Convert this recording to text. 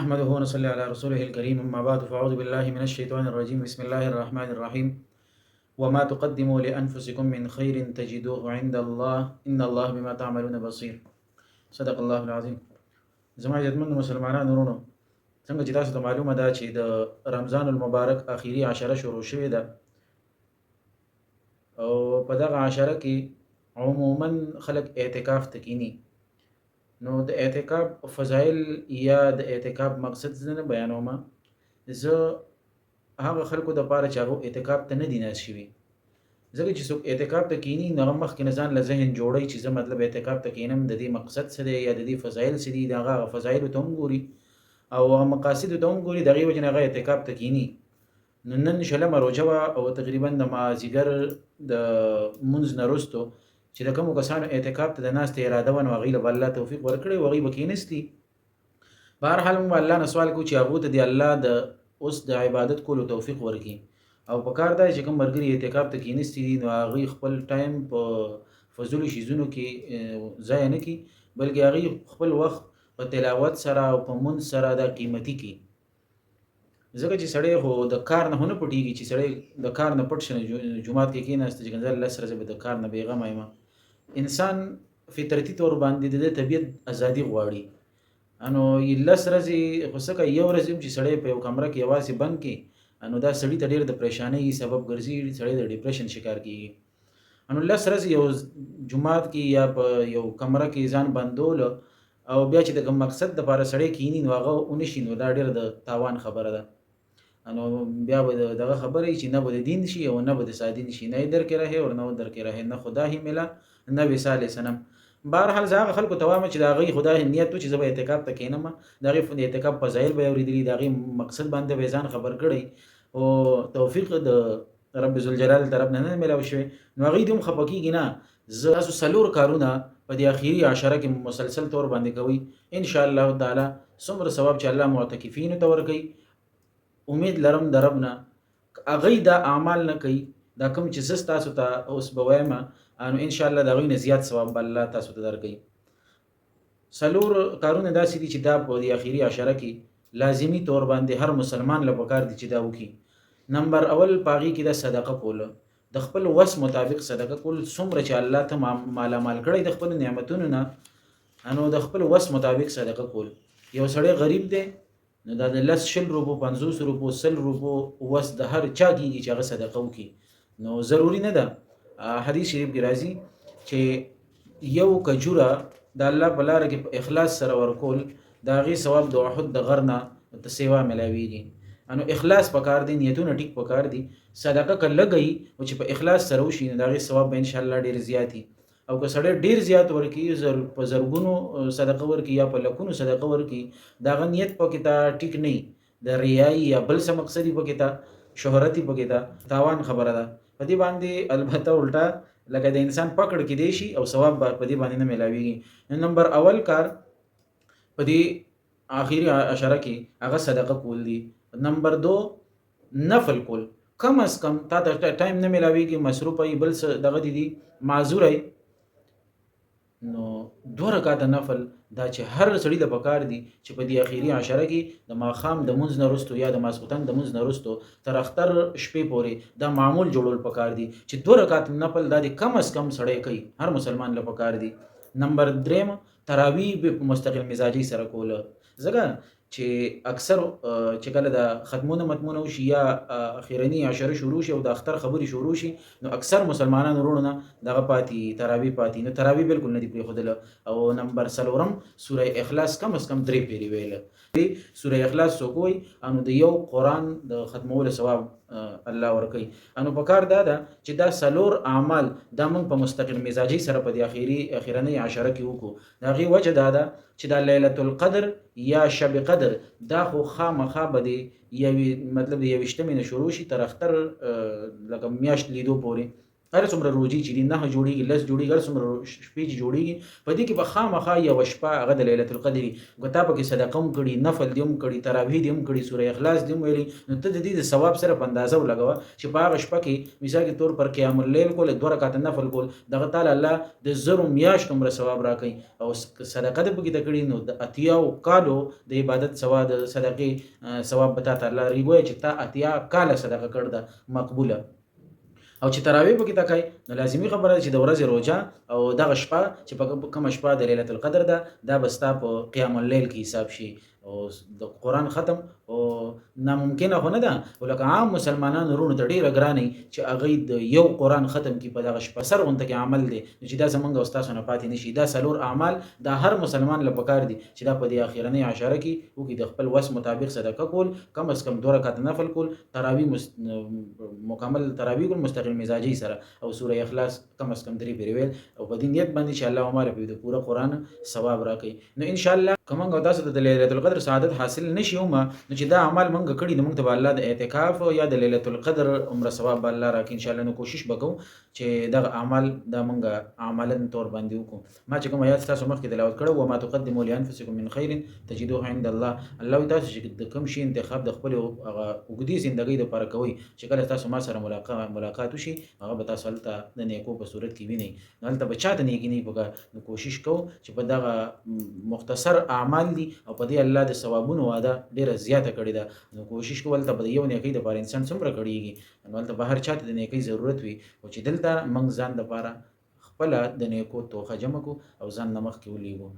نحمده ونصلي على رسوله الكريم، أما بعد، فأعوذ بالله من الشيطان الرجيم. بسم الله الرحمن الرحيم. وما تقدموا لأنفسكم من خير تجدوه عند الله إن الله بما تعملون بصير. صدق الله العظيم. زما عزتمندو مسلمانانو وروڼو، څنګه چې تاسو ته معلومه ده چې د رمضان المبارک اخیری عشره شروع شوې ده، او په دغه عشره کې عموما خلک اعتکاف ته کینی. نو د اعتکاف فضایل یا د اعتکاف مقصد زه نه بیانوم، زه هغه خلکو د پاره چې هغه اعتکاف ته نه دي ناست شوي، ځکه چې څوک اعتکاف ته کینی نو هغه مخکې نه ځان له ذهن جوړوي چې زه مطلب اعتکاف ته کینم، د دې مقصد څه دی یا د دې فضایل څه دي. د هغه هغه فضایلو ته هم ګوري او هغه مقاصدو ته هم ګوري، د هغې وجې نه هغه اعتکاف ته کینی. نو نن شلمه روژه وه او تقریبا د مازیګر د مونځ نه وروسته چې د کومو کسانو اعتکاف ته د ناستې اراده وه، نو هغوی له به الله توفیق ورکړي او هغوی به کښېنستي. بهرحال موږ به الله نه سوال کوو چې هغو ته دې الله د اوس د عبادت کولو توفیق ورکړي. او په کار دا چې کوم ملګري اعتکاف ته کښېنستي دي، نو هغوی خپل ټایم په فضولو شیزونو کې ضایع نه کړي، بلکې هغوی خپل وخت په تلاوت سره او په مونځ سره دا قیمتي کړي. ځکه چې سړی خو د کار نه نه پټیږي، چې سړی د کار نه پټ شي، جومات کې کېناست چې ګنځل لس ورځې به د کار نه بېغمه یم. انسان فطرتي طور باندې د طبیعت ازادي غواړي. انو لس ورځې خو څه کوي، یو ورځ هم چې سړی په یو کمره کې یوازې بند کې، انو دا سړي ته ډېر د پریشانۍ سبب ګرځي، سړی د ډیپریشن شکار کیږي. انو لس ورځې یو جومات کې یا په یو کمره کې ځان بندول او بیا چې د کوم مقصد د پاره سړی کینی نو هغه ونشي، نو دا ډېر د تاوان خبره ده. نو بیا به دغه خبره چې نه به د دین شي او نه به د سادین شي، نه در کې رہے اور نه در کې رہے، نه خدا ہی ملا نه وصال صنم. بهرحال زه هغه خلکو ته وایم چې د هغوی خدا نیت و چې زه به اعتکاف ته کښېنم، د هغې د اعتکاف فضایل به یې اورېدلي، د هغې مقصد باندې به یې ځان خبر کړی او توفیق د رب ذوالجلال طرف نه نه ملاو شوی، نو هغوی دې هم خفه کېږي نه. زه تاسو څلور کارونه په دې اخیری عشره کې مسلسل طور باندې کوئ، ان شاء الله تعالی څومره ثواب چې الله معتکفینو ته ورکوي، امید لرم د رب نه که هغوی دا اعمال نه کوي، دا کوم چې زه ستاسو ته اوس به وایم، نو ان شاء الله د هغوی نه زیات ثواب به الله تاسو ته درکوي. څلور کارونه داسې دي چې دا په دې اخیری عشره کې لازمی طور باندې هر مسلمان له پکار دي چې دا وکړي. نمبر اول په هغې کې ده صدقه کول، د خپل وس مطابق صدقه کول. څومره چې الله ته مالامال کړی د خپل نعمتونو نه، انو د خپل وس مطابق صدقه کول. یو سړی غریب دی، نو دا د لس شل روپو، 50 روپو، 100 روپو وس د هر چا کېږي چې هغه صدقه وکړي، نو ضروري نه ده. حدیث شریف کې راځي چې یو کجوره د الله په لاره کې په اخلاص سره ورکول، د هغې ثواب د احد د غر نه ته سیوا ملاویږي. انو اخلاص پکار دی، نیتونه ټیک پکار دي. صدقه که لږه وي او چې په اخلاص سره وشي، نو د هغې ثواب به انشاءالله ډېر زیات وي. او که سړی ډیر زیات ورکی، زر په زرګونو صدقه ورکی یا په لکونو صدقه ورکی، د هغه نیت پکې ته ټیک نه، د ریایي یا بل څه مقصد پکې ته، شهرت پکې ته، تاوان خبره ده په دې باندې. البته الټا لکه د انسان پکړ کې دی شي او ثواب به په دې باندې نه ملاویږي. نو نمبر اول کار په دې اخیری عشره کې هغه صدقه کول دي. نمبر 2 نفل کول. کم از کم تا ته ټایم نه ملاویږي، مصروف یې، بل څه دغه دي دي، معذور یې، نو دوه رکعاته نفل دا چې هر سړي له پکار دي چې په دې اخیری عشره کې د ماښام د مونځ نه وروسته یا د ماسخوتن د مونځ نه وروسته تر اختر شپې پورې دا معمول جوړول پکار دي چې دوه رکعات نفل دا دې کم از کم سړی کوي، هر مسلمان له پکار دي. نمبر دریم تراویح به په مستقل مزاجي سره کوله، ځکه چې اکثر چې کله د ختمونه متمونه وشي یا اخیرنی عشره شروع شي او د اختر خبرې شروع شي، نو اکثر مسلمانانو وروڼو نه دغه پاتې تراویح پاتې، نو تراویح بالکل نه دي پرېښودله. او نمبر څلورم سوره اخلاص کم از کم درې پیرې ویله. سوره اخلاص څوک وایي، انو د یو قرآن د ختمولو ثواب الله ورکوي. انو په کار دا ده چې دا څلور اعمال دا موږ په مستقل مزاجي سره په دې اخیری اخیرنۍ عشره کې وکړو. د هغې وجه دا ده چې دا لیلة القدر یا شب قدر دا خو خامخا به د یوې مطلب د 21مې نه شروع شي تر اختر لکه میاشت لیدو پورې. هر څومره روزي چې دي، 9 جوړیږي، 10 جوړیږي، هر څومره شپې چې جوړیږي، په دې کې به خامخا یوه شپه هغه د لیلة القدر وي. که تا پکې صدقه هم کړي، نفل دې هم کړي، تراویح دې هم کړي، سوره اخلاص دې هم ویلي، نو ته د دې د ثواب صرف اندازه ولګوه چې په هغه شپه کې مثال کې طور پر قیام اللیل کول، 2 رکعته نفل کول، دغه تعالی الله د زرو میاشتو عمره ثواب راکوي. او صدقه دې پکې ته کړي، نو د 80 کالو د عبادت ثواب، د صدقې ثواب به تا ته الله راکوي. ګویا چې تا 80 کاله صدقه کړ ده مقبوله. او چې تراویح پکې ته کوي، نو لازمي خبره ده چې د ورځې روژه او دغه شپه چې په کومه شپه د لیلة القدر ده، دا به ستا په قیام اللیل کې حساب شي. او د قرآن ختم او ناممکنه خو نه ده، خو لکه عام مسلمانانو وروڼو ته ډېره ګرانه وي چې هغوی د یو قرآن ختم کړي په دغه شپه، سر غونته کې عمل دی، نو چې دا زمونږ او ستاسو نه پاتې نه شي. دا 4 اعمال دا هر مسلمان له پکار دي چې دا په دې اخرنۍ عشره کې وکړي. د خپل وس مطابق صدقه کول، کم از کم 2 رکعته نفل کول، تراویح مکمل تراویح کول مستقل مزاجي سره، او سوره اخلاص کم از کم 3 پیرې ویل، او په دې نیت باندې چې الله مال په د پوره قرآن ثواب راکړي. نو ان شاء الله که موږ او تاسو ته د لیلة القدر سعادت حاصل نشي هم، نو چې دا اعمال موږ کړي، نو موږ ته به الله د اعتکاف یا د لیلة القدر عمره ثواب به الله راکړي ان شاء الله. نو کوشش به کوو چې دغه اعمال دا موږ عملاً طور باندې وکړو. ما چې کوم آیات ستاسو مخکې تلاوت کړو، وما تقدموا لانفسکم من خیر تجدوه عند الله، الله وایي تاسو چې د کوم شي انتخاب د خپلې هغه اوږدې زندګۍ دپاره کوئ، چې کله تاسو ما سره ملاقات وشي، هغه به تاسو هلته د نیکو په صورت کې وینئ. نو هلته به چاته نیکي نه وي پکار. نو کوشش کوو چې په دغه مختصر اعمال دي او په دې الله د ثوابونو وعده ډېره زیاته کړې ده، نو کوشش کوو هلته به د یو نیکۍ دپاره انسان څومره کړېږي، نو هلته به هر چاته د نیکۍ ضرورت وي. خو چې دلته موږ ځان دپاره خپله د نیکو توښه جمع کړو او ځان نه مخکې ولیږو.